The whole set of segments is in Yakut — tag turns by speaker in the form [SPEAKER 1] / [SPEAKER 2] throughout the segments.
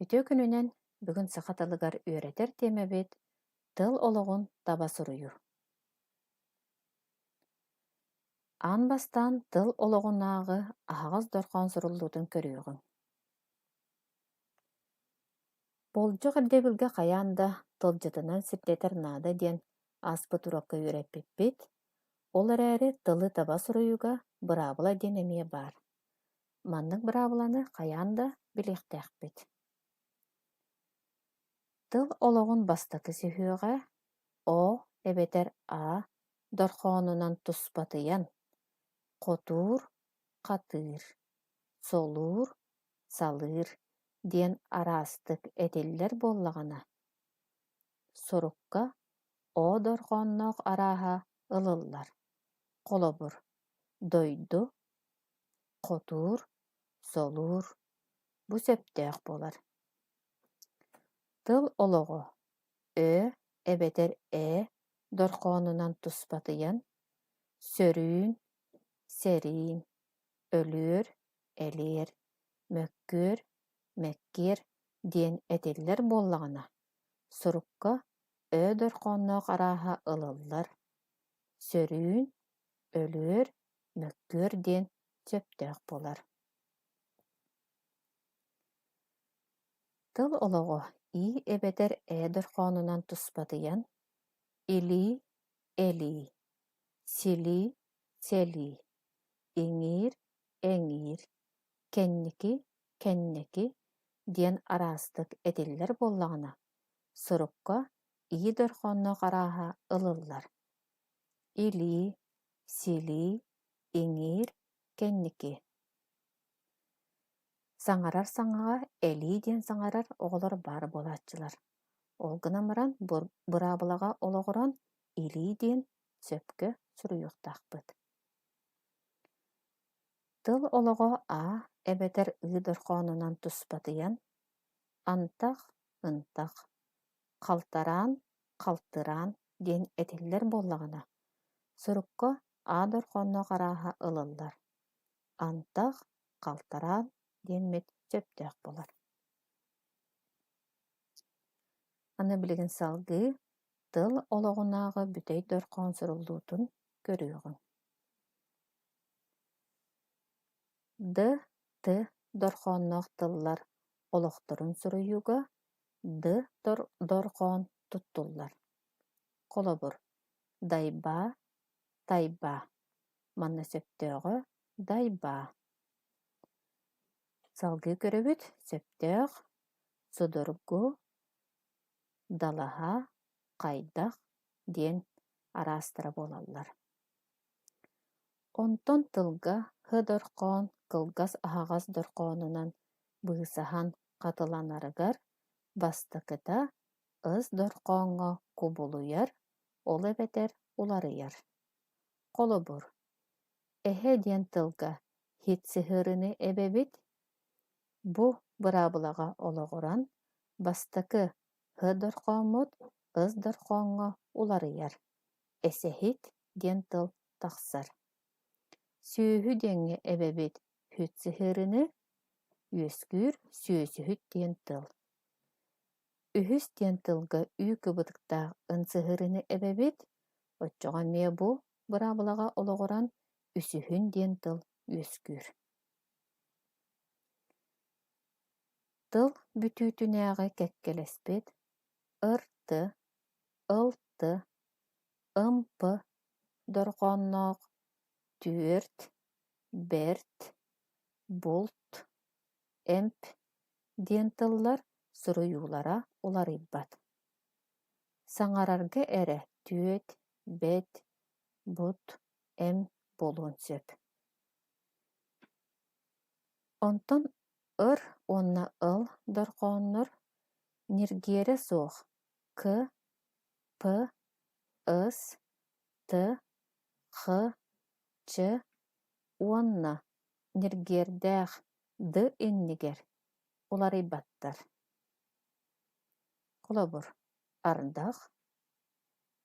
[SPEAKER 1] Үтүө күнүнэн! Бүгүн саха тылыгар үөрэтэр тиэмэбит «Тыл олоҕун таба суруйуу». Аан бастаан тыл олоҕунааҕы аһаҕас дорҕоон суруллуутун көрүөҕүҥ. Болдьох ирдэбилгэ хайаан да тылдьытынан сирдэтэр наада диэн ааспыт уруокка үөрэппиппит. Ол эрээри тылы таба суруйууга быраабыла диэн эмиэ баар. Маннык быраабыланы хайаан да билиэхтээхпит. Тыл олоҕун бастакы сүһүөҕэ О эбэтэр А дорҕоонунан туспатыйан хотуур, хатыыр, солуур, салыыр диэн араастык этиллэр буоллаҕына, сурукка О дорҕоонноох арааһа ылыллар. Холобур, дойду, хотуур, солуур бу сөптөөх буолар. Тыл олоҕо Ö эбэтэр Э дорҕоонунан туспатыйан сөрүүн, сэриин, өлүөр, элиэр, мөккүөр, мэккиэр диэн этиллэр буоллаҕына, сурукка Ö дорҕоонноох арааһа ылыллар, сөрүүн, өлүөр, мөккүөр диэн сөптөөх буолар. Тыл олоҕо И эбэтэр Э дорҕоонунан туспатыйан илии, элии, силии, сэлии, иҥиир, эҥиир, кэнники, кэнники диэн араастык этиллэр буоллаҕына, сурукка И дорҕоонноох арааһа ылыллар: илии, силии, иҥиир, кэнники. Саҥарар саҥаҕа элии диэн саҥарар оҕолор баар буолааччылар. Ол гынан баран быраабылаҕа олоҕуран илии диэн сөпкө суруйуохтаахпыт. Тыл олоҕо А эбэтэр Ы дорҕоонунан туспатыйан антах, ынтах, халтараан, халтыраан диэн этиллэр буоллаҕына, сурукка А дорҕоонноох арааһа ылыллар. Антах, халтараан диэммит сөптөөх буолар. Аны билигин салгыы тыл олоҕунааҕы бүтэй дорҕоон суруллуутун көрүөҕүҥ. Д, Т дорҕоонноох тыллар олохторун суруйууга Д дорҕоон туттуллар. Холобур, дайбаа, тайбаа. Манна сөптөөҕө дайбаа. Салгыы көрөбүт сөптөөх, судургу, далаһа, хайдах диэн араастара буолаллар. Онтон тылга һ дорҕоон кылгас аһаҕас дорҕоонунан быысаһан хатыланарыгар бастакыта ыс дорҕооҥҥо кубулуйар, ол эбэтэр уларыйар. Холобур, эһэ диэн тылга хит сыһыарыыны эбэбит, бу быраабылаҕа олоҕуран бастакы һ дорҕооммут ыс дорҕооҥҥо уларыйар, эсэһит диэн тыл тахсар. Сүөһү диэҥҥэ эбэбит хүт сыһыарыыны үөскүүр сүөсүһүт диэн тыл. Үһүс диэн тылга үү кыбытыктаах ын сыһыарыыны эбэбит, оччоҕо эмиэ бу быраабылаҕа олоҕуран үсүһүн диэн тыл үөскүүр. Тыл бүтүүтүнээҕи кэккэлэспит ыр-т, ыл-т, ым-п дорҕоонноох түөрт, бэрт, булт, эмп диэн тыллар суруйуулара уларыйбат. Саҥарарга эрэ түөт, бэт, бут, эм буолуон сөп. Онтон ыр уонна ыл дорҕооннор ньиргиэрэ суох к, п, ыс, т, х, ч уонна ньиргиэрдээх д иннигэр уларыйбаттар. Холобур, ардах,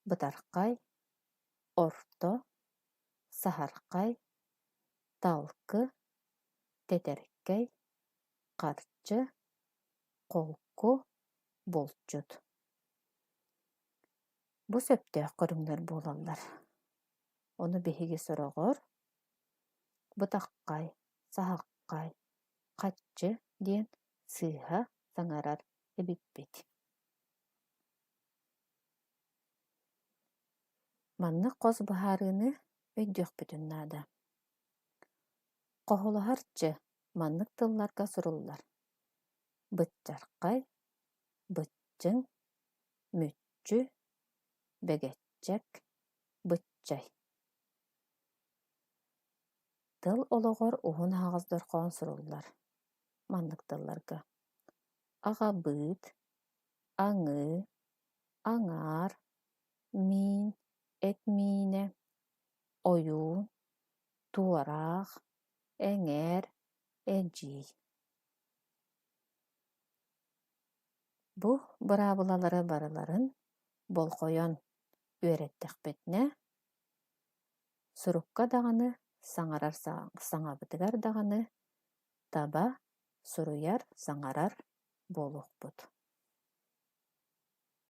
[SPEAKER 1] бытархай, орто, саһархай, талкы, тэтэркэй, харчы, Холку, булчут. Бу сөптөөх көрүҥнэр буолаллар. Ону биһиги сороҕор бытаххай, саһаххай, хаччы диэн сыыһа саҥарар эбиппит. Маннык хос быһаарыыны өйдүөхпүтүн наада. Хоһулаһар чы маннык тылларга суруллар: быччархай, быччыҥ, мүччү, бэгэччэк, быччай. Тыл олоҕор уһун аһаҕас дорҕоон суруллар. Маннык тылларга: аҕабыыт, аҥыы, аҥаар, миин, эт миинэ, ойуун, туораах, эҥээр, эдьиий. Бу быраабылалары барыларын болҕойон үөрэттэхпитинэ, сурукка даҕаны, саҥарар саҥабытыгар даҕаны таба суруйар, саҥарар буолуохпут.